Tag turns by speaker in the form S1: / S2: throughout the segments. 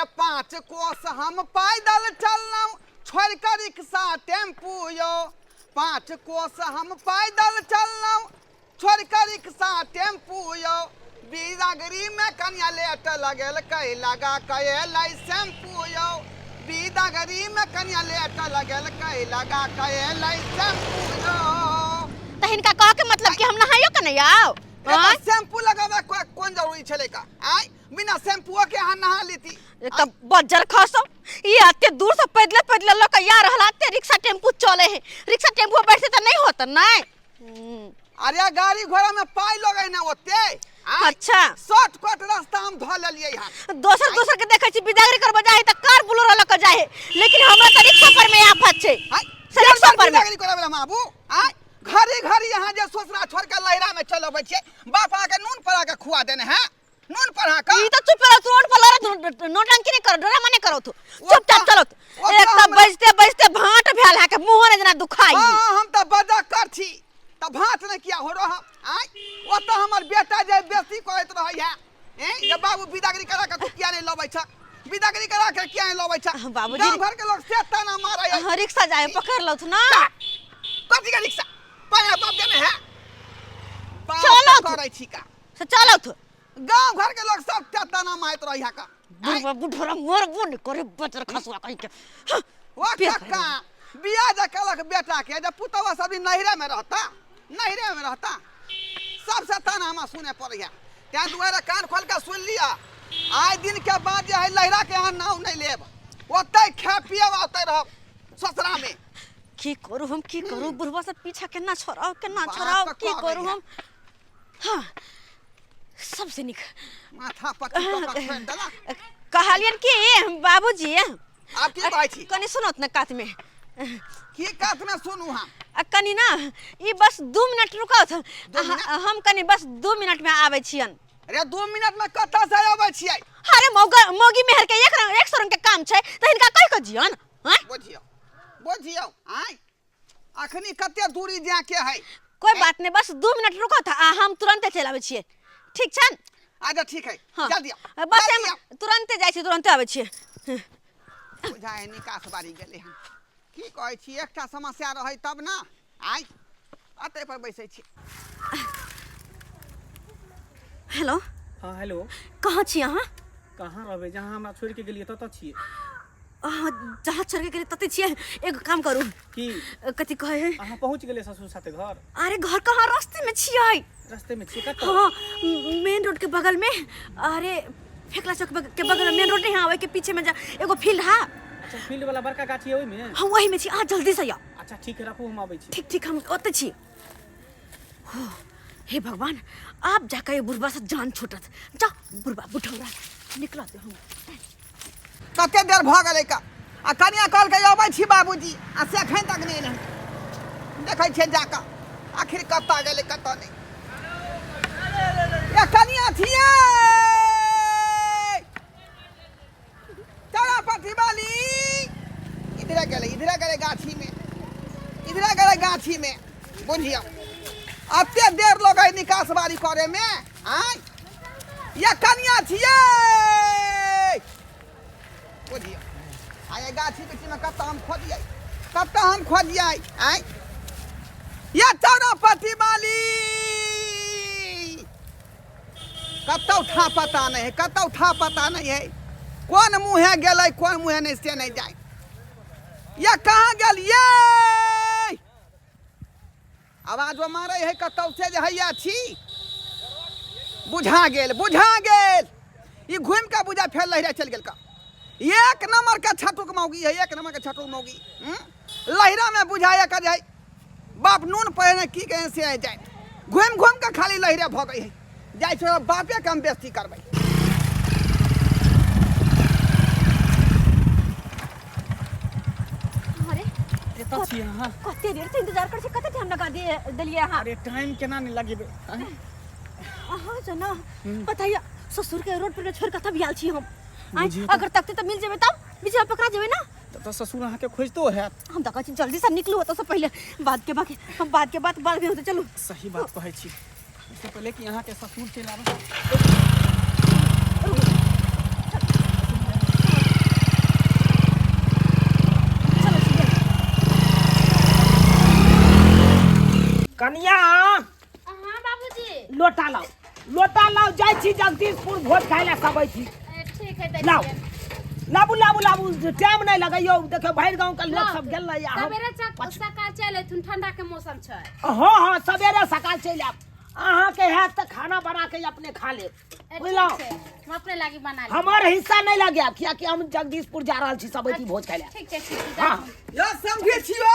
S1: अरे 5 कोस हम पैदल चललहुँ छोड़ि कऽ रिक्शा टेम्पू यौ। 5 कोस हम पैदल चललहुँ छोड़ि कऽ रिक्शा टेम्पू यौ। बिदागरी में कनिया लेट लगेल कै लगा के एलै शैम्पू यौ। बिदागरी में कनिया लेट लगेल कै लगा के एलै शैम्पू यौ।
S2: तऽ हिनका कहऽ के मतलब कि हम नहाइयो के नहि आउ?
S1: ए तऽ शैम्पू लगाबै कोन जरूरी छलै का? आँय, बिना शैम्पूओ के अहाँ नहा लेती।
S2: एक तऽ बज्जर खसो ई एते दूर से पैदले पैदले लऽ के आ रहल, एते रिक्शा टेम्पू चले है, रिक्शा टेम्पू बैठते तऽ नहीं होत नहीं।
S1: अरे गाड़ी घोड़ा में पाई लगे ना ओते। आँय?
S2: अच्छा।
S1: शॉर्टकट रास्ता हम धऽ लेलियै हन।
S2: दोसर दोसर के देखै छी बिदागरी करबऽ जाइ है तऽ कार बोलेरो लऽ के जाइ है, लेकिन हमरा तऽ रिक्शा पर में आफत छै।
S1: आँय?
S2: से रिक्शा पर में।
S1: बिदागरी करबै हम आबू? आँय? घड़ी घड़ी यहाँ जे ससुरा छोड़ के लहरा में चल अबै छियै, बाप अहाँके नून पड़ा के खुआ देने है, नून पड़ा के।
S2: ई तऽ चुप रह, रोड पर लड़त नौटंकी नहीं करो, ड्रामा नहीं करो, तू चुपचाप चलो।
S1: ओ
S2: एक
S1: तऽ
S2: तऽ बजते बजते भाट भेल है के मुंह ने जेना दुखाई।
S1: हाँ, हाँ, हम तऽ बजा कर छी तऽ भाट ने किया हो रहा। आँय, ओतऽ हमर बेटा जे बेसी करैत रहै है, हैं, जे बाबू बिदागरी करा के तू किया नहीं लबै छ, बिदागरी करा के किया नहीं लबै छ?
S2: हाँ, बाबूजी।
S1: गाँव घर के लोग से ताना मारै है।
S2: हाँ, रिक्शा जाए पकड़ लौथ ना।
S1: कथी के रिक्शा? पाया बाप देने है। बाप
S2: चलो
S1: तऽ
S2: तू।
S1: करै छी का।
S2: से चलो तू।
S1: गाँव घर के लोग सब ते ताना मारैत रहै है का।
S2: बुढ़वा बुढ़वा मोर बुन करे बजर खसुआ कहीं के। हाँ,
S1: ओ
S2: पेट
S1: कक्का, बियाह जे केलक बेटा के, जे पुतवा सब दिन नैहरे में रहता, नैहरे में रहता, सबसे ताना हमरा सुने पड़ै है। तैं दुआरे कान खोल के सुन लिअ, आइ दिन के बाद जे है लहरा के अहाँ नाम नहीं लेब, ओतै खाय पियब ओतै रहब ससुरा में।
S2: की करू हम, की करू, बुढ़वा से पीछा केना छोड़ाउ, केना
S1: बात
S2: छोड़ाउ,
S1: तऽ
S2: की
S1: कहबै
S2: करू
S1: है।
S2: हम? हाँ, सबसे नीक
S1: माथा पट्टी कऽ कऽ छोड़ि देलक।
S2: कहलियन कि बाबूजी,
S1: आब की कहै छी?
S2: कनी सुनत ने कात में।
S1: की कात में सुनू हम?
S2: आ कनी ना ई बस 2 मिनट रुकत,
S1: 2 मिनट?
S2: हम कनी बस 2 मिनट में आबै छियन।
S1: अरे 2 मिनट में कतऽ से अबै छियै?
S2: अरे मौगा मौगी मेहर के एक सौ रंग के काम छै तऽ हिनका कहि कऽ जियन। हाँ?
S1: बुझियौ, बुझियौ, आँय अखनी कते दूरी जाके है?
S2: कोई बात नहीं, बस 2 मिनट रुकत आ हम तुरंते चलि आबै छियै, ठीक छै?
S1: अच्छा ठीक है।
S2: हाँ।
S1: जल्दी आओ,
S2: बस
S1: जल्दी
S2: हम
S1: आओ।
S2: तुरंते जाइ छी, तुरंते आबै छियै।
S1: बुझाइ निकास बारी गेलै हन। की कहै छी, एकटा समस्या रहै तब ना। आइ अतै पर बैसै छी।
S2: हेलो।
S3: हाँ हेलो।
S2: कहाँ छी अहाँ?
S3: कहाँ रहबै, जहाँ हमरा छोड़ि के गेलियै ततऽ छियै।
S2: अहाँ जहाँ छोड़ि के गेलियै ततऽ छियै। एगो काम करू।
S3: की?
S2: कथी कहै है?
S3: अहाँ पहुँच गेलियै ससुर साथे घर?
S2: अरे घर कहाँ, रास्ते में छियै।
S3: रास्ते में छियै कतऽ?
S2: हाँ, मेन रोड के बगल में। अरे फेकला चौक के बगल में मेन रोड नहीं है, ओहि के पीछे में जा एगो फील्ड है।
S3: अच्छा फील्ड वाला बड़का गाछी है ओहि में?
S2: हम वही में छी, अहाँ जल्दी से आउ।
S3: अच्छा ठीक है, रखू हम आबै छी।
S2: ठीक ठीक, हम ओतऽ छी। हो, हे भगवान, आप जाकर ये बुढ़बा से जान छूटत। जा बुढ़बा बुढ़ौरा निकल दे हम।
S1: कते देर भऽ गेलै का? आ कनिया कहलकै अबै छी बाबूजी, आ से एखन तक नहि एलै। देखै छियै जाकऽ आखिर कतऽ गेलै कतऽ नहि। ए कनिया छियै तारापति वाली, इधरे गेलै, इधरे गेलै गाछी में, इधरे गेलै गाछी में। बुझियौ एते देर लगै निकास बारी करे में। आँय ये कनिया छियै, बुझियौ आय गाछी बिछी में कतऽ हम खोजियै, कतऽ हम खोजियै। आँय ये चौरापति वाली, कतौ था पता नहीं है, कतौ था पता नहीं है, कोन मुँहे गेलै कोन मुँहे नहीं से नहीं जाए। ये कहाँ गेलियै? आवाजो मारै है कतौ से जे हैया छी। बुझा गेल, बुझा गेल, ई घुमि कऽ बुझा फेर लहरा चलि गेल का। एक नंबर के छटुक मौगी है, एक नंबर के छटुक मौगी। लहरा में बुझाया का जाए बाप नून पहिने की कहे से आइ जाए, घुमि घुमि कऽ खाली लहरे भऽ गई है। जाइ छै बापे के हम बेइज्जती करबै।
S2: अरे
S3: कतऽ छी अहाँ?
S2: कते देर से इंतजार करै छी, कते टाइम लगा देलियै अहाँ?
S3: अरे टाइम केना नहि लगेबै?
S2: अहाँ जे ना पता ये ससुर के रोड पर छोड़ के तब आयल छी हम। आँय,
S3: बुझियौ तऽ।
S2: अगर तकते तऽ मिल जेबै तब बीच में पकड़ा जेबै ना।
S3: तब तऽ ससुर अहाँके खोजितो हैत।
S2: हम तऽ कहै छी जल्दी से निकलू ओतऽ से पहिले, बाद के बाकी हम बाद के बात बाद में होतै। चलू।
S3: सही बात कहै छी, इससे पहिले कि अहाँके ससुर चलि आबै।
S4: छी जगदीशपुर भोज खाय ला सब छी।
S5: ठीक है तऽ
S4: लाउ लाबू लाबू लाबू, टाइम नहीं लगैयो। देखो भरि गांव के लोग सब गेल रही।
S5: सवेरे सकाल चलि अयथुन, ठंडा के मौसम छै।
S4: हाँ हाँ, सवेरे सकाल चलि आयब। अहाँके हैत तऽ खाना बना के अपने खा लेब।
S5: ए,
S4: बुझलहुँ?
S5: ठीक छै, हम अपने लागी बना लेब।
S4: हमर हिस्सा नहीं लगे कियाकि हम जगदीशपुर जा रहल छी सबैती भोज खाय ला।
S5: ठीक छै, ठीक छै।
S4: हाँ।
S1: यो समझे छियो?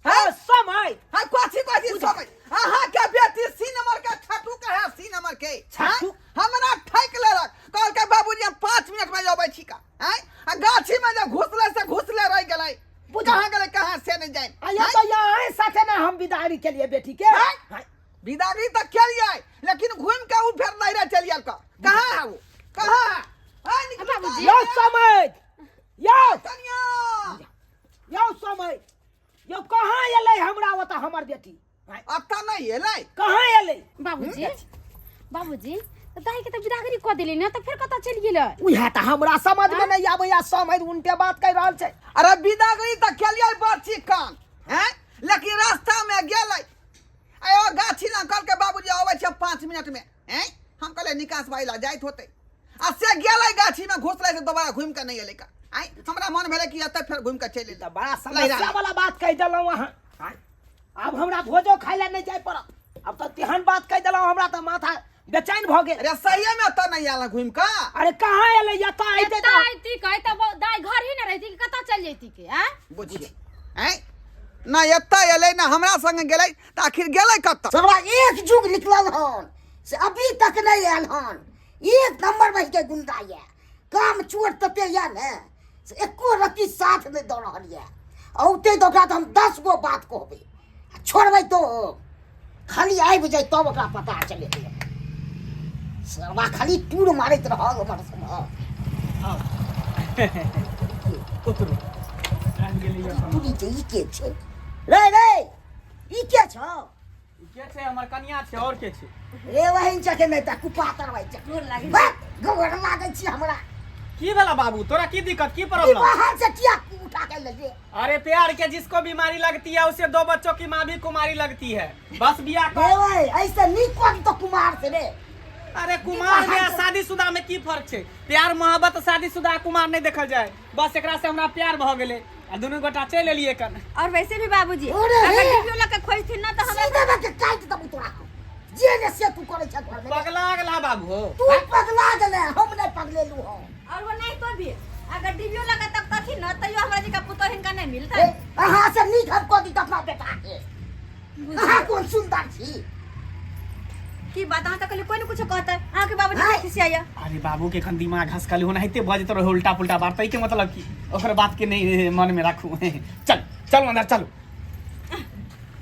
S4: हाँ, समय।
S1: हाँ, कथी कथी समय? अहाँ के बेटी सी नंबर के छटू के है, सी नंबर के।
S4: छटू?
S1: हाँ? हमरा ठैक लेलक, कहलकै बाबूजी हम 5 मिनट में अबै छी का। आँय? आ गाछी में जे घुसले से घुसले रह गेलै, कहाँ गेलै कहाँ से नहीं जाए।
S4: आया तो यहाँ साथे ना हम विदाई के लिए बेटी के।
S1: हाँ?
S4: हाँ।
S1: विदागरी तऽ केलियै, लेकिन घूम के उ फेर नैहरे चलि गेल। का कहाँ है वो, कहाँ है? आय निकलू
S5: बाबूजी।
S4: यौ समय, यौ
S1: कनिया।
S4: यौ समय, यौ कहाँ एलै हमरा ओतऽ हमर बेटी? आँय,
S1: अतऽ नहि एलै?
S4: कहाँ एलै?
S5: बाबूजी, बाबूजी, तऽ दाई के तऽ विदागरी कऽ देली ने, तऽ फेर कतऽ चलि गेलै?
S4: उएह तऽ हमरा समझमे नहि आबैया, समय उनटे बात कहि रहल छै।
S1: अरे विदागरी तऽ केलियै बड़ चिकन हैं, लेकिन रास्ता में गेलै आयो गाछी लग, कहलकै बाबूजी अबै छै 5 मिनट में। हैं, हम कहलियै निकास भाई ला जाइत होतै, आ से गेलै गाछी में घुसलै से दोबारा घुमि के नहि एलै का। आँय, हमरा मन भेलै कि एतऽ फेर घुमि के चलि एलै।
S4: तऽ बड़ा समस्या वाला बात कहि देलहुँ अहाँ। आँय, आब हमरा भोजो खाय लए नहि जाय पड़त। आब तऽ तेहन बात कहि देलहुँ, हमरा तऽ माथा बेचैन भऽ गेल।
S1: अरे सहिए में एतऽ नहि आयल घुमि कऽ?
S4: अरे कहाँ एलै? एतऽ अइतै
S5: एतऽ अयती के, तऽ दाई घर ही ने रहिती कि कतऽ चलि जैती के? आँय?
S1: बुझिए, आँय, ना एतऽ एलै ना हमरा संगे गेलै, तऽ आखिर गेलै कतऽ?
S6: हमरा एक जुग निकलल हन से अभी तक नहीं आयल हन। एक नंबर बहि के गुंडा ये, काम चोर तते ये ने से एको रत्ती साथ नहीं दऽ रहल ये। औते तऽ ओकरा तऽ हम 10 गो बात कहबै, आ छोड़बै तो खाली आबि जाय तब ओकरा पता चलेतै। सरवा खाली टूर मारैत रहल हमर सभक।
S3: उतरू, आबि गेलियै।
S6: टूरी के ई के छै रे? रे ई के छौ?
S3: ई के छै? हमर कनिया छै, और के छै?
S6: रे वहीन चके नहि तऽ कुपातर भाई चके।
S2: गोर लागै छी।
S6: बक, गोर लागै छी हमरा।
S3: की भेला बाबू, तोरा की दिक्कत, की
S6: ई
S3: प्रॉब्लम?
S6: बाहर से किया उठा के ले?
S3: अरे प्यार के जिसको बीमारी लगती है उसे दो बच्चों की माँ भी कुमारी लगती है। बस बियाह
S6: रे
S3: कर।
S6: ओए, ऐसे नीक कोन तो कुमार से रे।
S3: अरे कुमार में आ शादीशुदा में की फर्क छै? प्यार मोहब्बत शादीशुदा कुमार नहीं देखल जाए। बस एकरा से हमरा प्यार भऽ गेलै आ दुनू गोटा चलि एलियै कन।
S2: और वैसे भी बाबूजी,
S6: अरे
S2: अगर
S6: रे।
S2: टीवी लग के खोजथिन ना तो हमरा
S6: सीधे के काटि देबू तोरा, जे ने से तू करै छ घर में।
S3: पगला गेला बाबू हो।
S6: तू पगला गेले, हम नहीं पगलेलू हूँ।
S2: और वो नहीं तो भी अगर टीवी लगा तक तथिन ना तैयो हमरा जी का पुतोह हिनका नहीं मिलता।
S6: ए, अहाँ से नीक हम कऽ दी अपना बेटा के। अहाँ कोन सुंदर छी?
S2: की बात, अहाँ तऽ कहलियै कोई ने कुछो कहतै, अहाँके बाबूजी
S6: हाय।
S2: खिसियाइया।
S3: अरे बाबू के एखन दिमाग हंसकल ओनाहिते बजैत रहे उल्टा पुल्टा बात, ताहि के मतलब की ओकर बात के नहीं मन में राखू। चल चल अंदर चलू।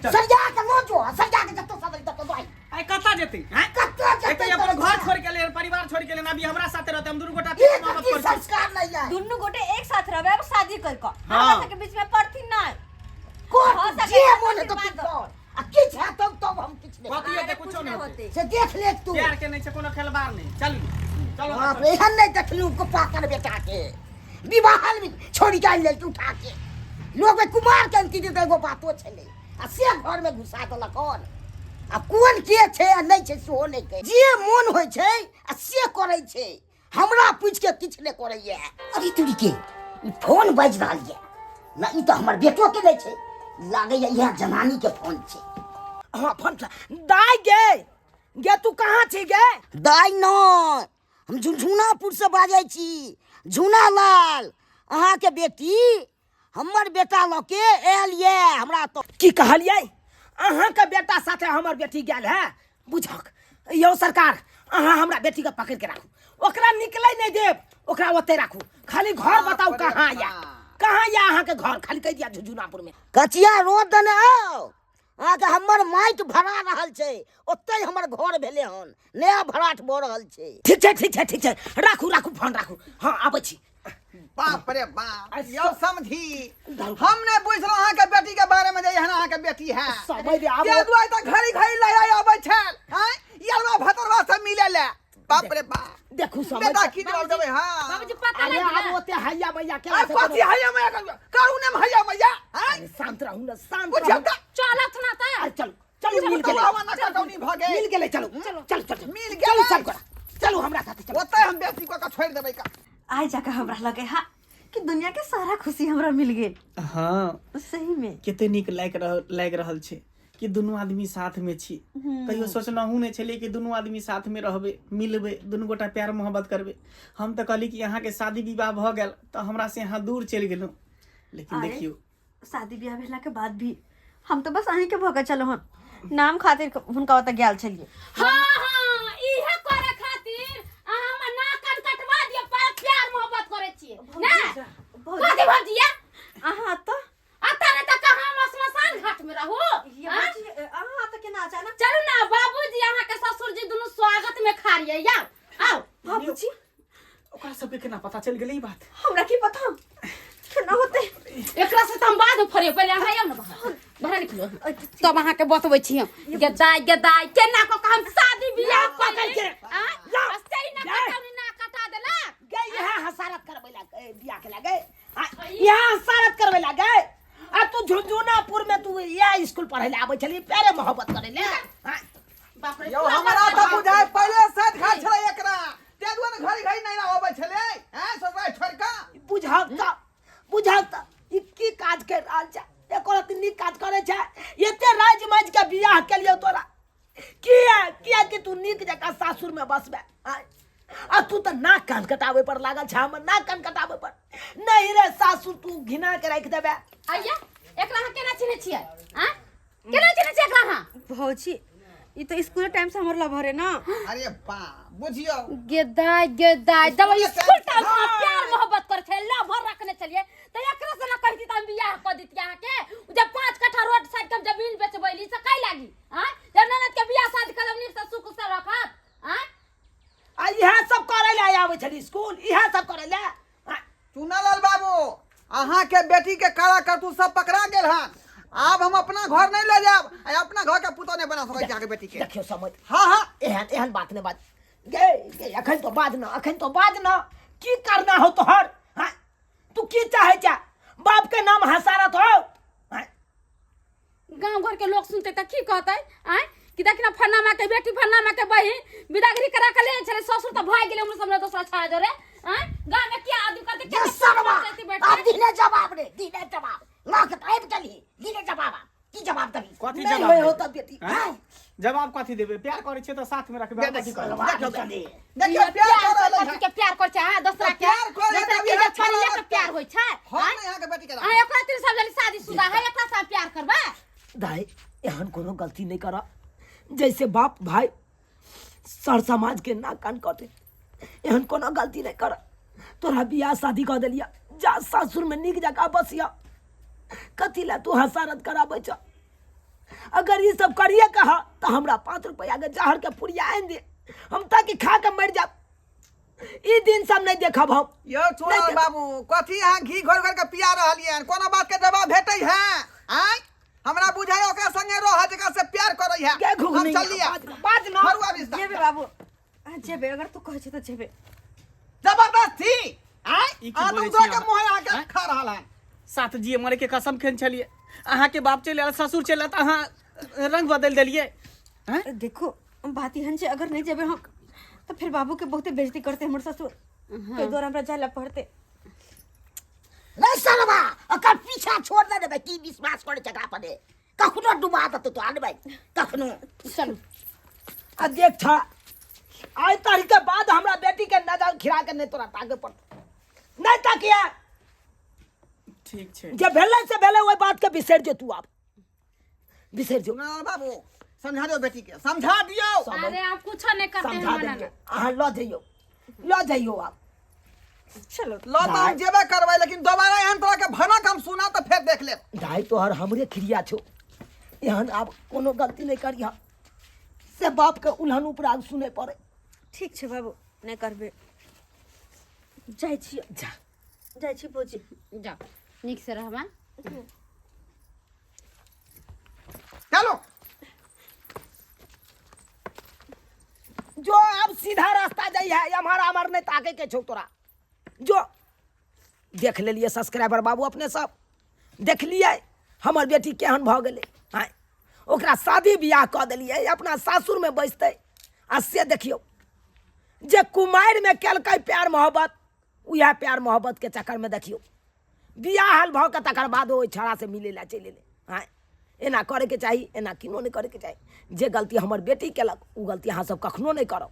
S3: चल।
S6: सरिया के लऽ जो, सरिया के जतऽ सदरी ततऽ जाइ।
S3: आइ कतऽ जेतै? आँय?
S6: कतऽ जेतै?
S3: एतै अपन घर छोड़ के ले, परिवार छोड़ के ले, अभी हमरा साथे रहतै, हम दुनू गोटा
S6: एक
S3: मोहब्बत
S6: रत्ती
S3: करै छी।
S6: संस्कार नहीं है।
S2: दुनू गोटे एक साथ रहबै अब शादी कर कऽ,
S3: हाँ।
S2: हमरा सबके बीच में पड़थिन नहीं।
S6: कोन
S2: भऽ सकैए
S6: जे मन हेतौ
S2: आशीर्वाद
S6: तू कर, आ किछु हेतौ तब हम किछु नहि।
S3: कथी हेतै?
S2: अरे
S3: कुछो नहि होतै।
S6: से देख ले तू।
S3: प्यार के नहीं छै कोनो खेलबार नहीं। चल चलो।
S6: बाप रे, एहन नहीं देखलू कुपातर बेटा के विवाहल में छोड़ी के आनि लेलकै उठा के। लोग में कुमार के अंतिम तऽ एगो बातो छलै, आ से घर में घुसा देलक हन। आ कोन के छै आ नहि छै सेहो नहि कहै, जे मोन होइ छै आ से करै छै, हमरा पूछि के किछु नहि करैया। अरे तुरी के ई फोन बाजि रहल यऽ ना, ई तऽ हमर बेटो के नहि छै, लागैया इएह जनानी के फोन छै।
S4: हाँ, फोन छै। दाय गे, गे तू कहाँ छी गे?
S6: दाय नहि, हम झुनझुनापुर से बाजै छी, झुना लाल। अहाँके बेटी हमर बेटा लऽ के आयल यऽ हमरा तऽ।
S4: की कहलियै? अहाँके बेटा साथे हमर बेटी गेल है? बुझक यौ सरकार, अहाँ हमरा बेटीके पकड़ि के राखू, ओकरा निकलै नहि देब, ओकरा ओतै राखू। खाली घर बताउ कहाँ यऽ, कहाँ यऽ अहाँके घर, खाली कहि दिअ। झुझुनापुर में
S6: कचिया रोड दने आउ, अहाँके हमर माटि भरा रहल छै, ओतहि हमर घर भेलै हन, नया भराठ भऽ रहल छै।
S4: ठीक छै, ठीक छै, ठीक छै, राखू राखू फोन राखू। हाँ, आबै छी।
S1: बाप रे बाप,
S4: अरे
S1: यौ समझी, हम नहि बुझलहुँ अहाँके बेटी के बारे में जे एहन अहाँके बेटी है।
S4: समय दे आब।
S1: ते दुआरे तऽ घड़ी घड़ी लड़ाई अबै छल, आँय, यलवा भतरवा से मिले ले। बाप रे बाप,
S4: देखू समय
S1: बेटा की जवाब देबै? हाँ
S5: बाबूजी, पता
S4: अरे
S5: लागि
S4: आब
S5: गेलै।
S4: ओते हैया मैया के
S1: अरे कथी हैया मैया करू? करू ने हैया मैया, आँय?
S4: अरे शांत रहू ने, शांत
S1: बुझियौ
S4: रहू।
S1: तऽ।
S5: चलत ना तऽ।
S4: अरे चलू। चलू मिल गेलै।
S1: हवा ना कटौनी भऽ गेल।
S4: मिल गेलै, चलू चलू चलू चलू,
S1: मिल
S4: चलू
S1: गेलै।
S4: सब गोरा चलू हमरा साथे चलू।
S1: ओतै हम बेसी कऽ के छोड़ि देबै का।
S2: आइ जाके हमरा लगे हा कि दुनिया के सारा खुशी हमरा मिल गेल।
S3: हाँ,
S2: सही में
S3: कते नीक लागि रहल छै कि दुनू आदमी साथ में छी। कहियो सोचनहु नहि छलियै कि दुनू आदमी साथ में रहबै, मिलबै, दुनू गोटा प्यार मोहब्बत करबै। हम तऽ कहली कि अहाँके शादी विवाह भऽ गेल तऽ हमरा से अहाँ दूर चलि गेलहुँ, लेकिन
S2: अरे,
S3: देखियौ
S2: शादी ब्याह भेला के बाद भी हम तो बस अहीं के भऽ के चलो हन, नाम खातिर हुनका ओतऽ गेल छलियै।
S5: हाँ हाँ, इहे करे खातिर अहाँ हमर नाक कान कटवा दिअ, पर प्यार मोहब्बत करे छियै ना? कथी भौजिया?
S2: अहाँ तऽ
S5: अतऽ नहि तऽ कहाँ हम श्मशान घाट में रहू?
S2: ये
S5: हाँ?
S2: भौजी, अहाँ तऽ केना अचानक?
S5: चलू ना बाबूजी, अहाँ के ससुर जी दुनू स्वागत में खा रहियै, आउ आउ।
S2: बाबूजी
S3: ओकरा सबके केना पता चलि गेलै ई बात?
S2: हमरा की पता केना होतै।
S5: एकरा से तऽ हम बाद में फरियो, पहिले अहाँ आउ ने बाहर, बाहर निकलू, तब अहाँ के बतबै छी हम। गेदाय गेदाय केना कऽ के हम शादी बियाह
S4: पकड़ के।
S5: आँय?
S4: लाओ।
S5: आ सही ना
S4: जाए।
S5: कटौनी ना कटा देलक।
S4: गए यहाँ हसारत करबै ला, ए, बियाह के लगे यहाँ हसारत करबै ला गए। आ तू झुनझुनापुर में तू या स्कूल पढ़े ला आबै छली, प्यारे मोहब्बत करे ले। हाँ।
S5: बाप रे,
S1: यौ
S5: पूरा
S1: हमरा
S5: बाप
S1: तऽ
S5: रे।
S1: बुझाइ पहिले साथ खाइ छलै एकरा, ताहि दुआरे घड़ी घड़ी नहि अबै छलै हैं ससुराल छोड़ि कऽ।
S4: बुझब तऽ, बुझब तऽ ई की काज कर रहल छै? एको रत्ती नीक काज करै छै? एते राजि माजि के बियाह केलियौ तोरा किया? किया कि तू नीक जकाँ सासुर में बसबे। आँय? आ तू तऽ नाक कान कटाबै पर लागल छै, हमर नाक कान कटाबै पर। नहीं रे सासुर तू घिना के राखि देबे।
S5: आइया एकरा अहाँ केना चिन्है छियै? आँय? केना चिन्है छियै एकरा अहाँ?
S2: भौजी ई तो स्कूल टाइम से हमर लवर है ना।
S1: अरे बा बुझियौ
S5: गेदाय गेदाय, जब
S1: स्कूल
S5: स्कूल टाइम
S1: हाँ।
S5: से प्यार मोहब्बत करे छलै, लवर रखने छलियै, तऽ एकरा से ना कहती तऽ हम बियाह कऽ दितियै अहाँके। जब 5 कट्ठा रोड साइड के हम जमीन बेचबैली से कै लागी? आँय? जब ननद के बियाह शादी करब नीक से सुख से रखत। आँय?
S4: आ इएह सब करै लए आबै छली स्कूल, इएह सब करै लए। आँय?
S1: चुनालाल बाबू अहाँ के बेटी के काला करतूत सब पकड़ा गेल हन, आब हम अपना घर नहीं ले जाब आ अपना घर के पुतोह नहीं बना सकै छी अहाँके बेटी के।
S4: देखियौ समझ।
S1: हाँ हाँ।
S4: एहन एहन बात नहीं बाज गे, गे अखन तो बाज न, अखन तो बाज न, की करना हो तोहर? हाँ? तू की चाहे चा बाप के नाम हसारत हो? हाँ?
S5: गांव घर के लोग सुनते त की कहते? आँय कि देख ना फन्ना माँ के बेटी फन्ना माँ के बहिन बिदागरी करा के ले छले, ससुर त भाग गेले हमर सामने दोसरा छाड़ा जरे। आँय गांव में क्या आदमी करते?
S6: ये
S5: क्या
S6: सरवा,
S5: बैठते?
S6: अब दिने जवाब रे, दिने जवाब लाख टाइम चली, दिने जवाब की जवाब दबी?
S3: कथी
S4: नहीं
S3: जवाब
S4: होय हो
S3: देबै?
S4: तब बेटी।
S3: आँय? जवाब कथी देबै? प्यार करै छियै तऽ साथ में रखबै, कथी करबै?
S6: देखियौ, चली।
S1: देखियौ प्यार कर रहलै
S5: कथी के प्यार कर छै? हां, दोसरा के
S1: प्यार करे
S5: दोसरा
S1: तब
S5: के
S1: इएह
S5: जे
S1: छाड़ा
S5: परिये के
S1: लगतै।
S5: प्यार होय छै।
S1: हम
S5: आँय?
S1: नहि अहाँके बेटी के
S5: आँय,
S1: राखब।
S5: एकरा तीन सब जनी शादीशुदा है, एकरा से प्यार करबै?
S4: दाई एहन कोनो गलती नहीं करा जैसे बाप भाई सर समाज के नाक कान कटे, एहन कोनो गलती नहीं करा। तोरा बियाह शादी कऽ देलिया, जा सासुर में नीक जकाँ बसिया, कथी ला तू हसारत कराबै छ? अगर ई सब करिए कहा तो हमरा 5 रुपया के जहर के पुड़िया आनि दे, हम ताकि खा के मरि जाब। ई दिन सब नहीं देखब हम।
S1: यौ चुनाव
S4: नहीं।
S1: बाबू कथी अहाँ घी घोर घोर के पिया रहलियै हन? कोनो बात के जवाब भेटै है? आँय हमरा बुझाइ ओकरा संगे रह जकरा से प्यार करै है।
S4: गे
S1: हम
S4: घुघनी,
S1: चलिए।
S4: बाज ना, बाज ना।
S1: फरुआ बिस्तर।
S2: जेबे बाबू, आ, जेबे, अगर तू कहै छै तऽ जेबे।
S1: जबरदस्ती आँय
S3: ई की
S1: अहाँ तऽ
S3: बोलै
S1: उधर
S3: छी
S1: के
S3: अहाँ?
S1: मुँह अहाँके
S3: आँय?
S1: खा रहल हन।
S3: साथ जिए मरे के कसम खेने छलियै, अहाँके बाप चलि आयल, ससुर चलि आयल, तऽ अहाँ रंग बदलि देलियै। आँय?
S2: देखो बात एहन छै, अगर नहीं जेबे हम तऽ फिर बाबू के बहुते बेइज्जती करते हमर ससुर, ताहि दुआरे हमरा जाय लए पड़तै।
S6: रे सरवा, ओकर पीछा छोड़ दे देबै, की विश्वास करै छै एकरा पर? कखनो डुबा देतौ तो आनबै कखनो।
S5: चलू
S4: आ देख छा, आइ तारीख के बाद हमरा बेटी के नजर खिरा के नहीं तोरा ताके पड़तौ, नहीं ताकिया।
S3: ठीक छै,
S4: जे भेलै से भेलै, ओहि बात के बिसरि जो तू, आब बिसरि जो।
S1: चुनाव बाबू समझा दियौ बेटी के, समझा दियौ।
S5: अरे आप कुछो नहीं करते हैं
S4: समझा
S5: मना
S4: देलियै, अहाँ लऽ जइयौ, लऽ जइयौ आब।
S2: चलो
S1: लऽ तऽ हम जेबे करबै, लेकिन दोबारा एहन तरह के भनक हम सुना तऽ फेर देख लेब।
S4: दाइ तोहर हमरे खिरिया छौ, एहन आब कोनो गलती नहीं करिह से बाप के उल्हन उपराग सुने पड़े।
S2: ठीक छै बाबू, नहीं करबे, जाइ छी।
S4: जा
S2: जाइ छी भौजी।
S5: जाओ नीक से रहबा।
S1: चलो
S4: जो अब सीधा रास्ता जाइ है, हमारा हमार नहीं ताके के छौ तोरा। जो देख लेलिए सब्सक्राइबर बाबू, अपने सब देख लिए हमर बेटी केहन भऽ गेलै। आँय ओकरा शादी बियाह कऽ देलियै, अपना सासुरमे बैसतै। आ से देखियौ जे कुमारिमे केलकै प्यार मोहब्बत, उएह प्यार मोहब्बतके चक्करमे देखियौ बियाह हाल भऽ कऽ तकर बाद ओहि छौड़ासँ मिलै लए चलि एलै। आँय, एना करैके चाही? एना किनो नहि करैके चाही। जे गलती हमर बेटी केलक ओ गलती अहाँ सब कखनो नहि करब।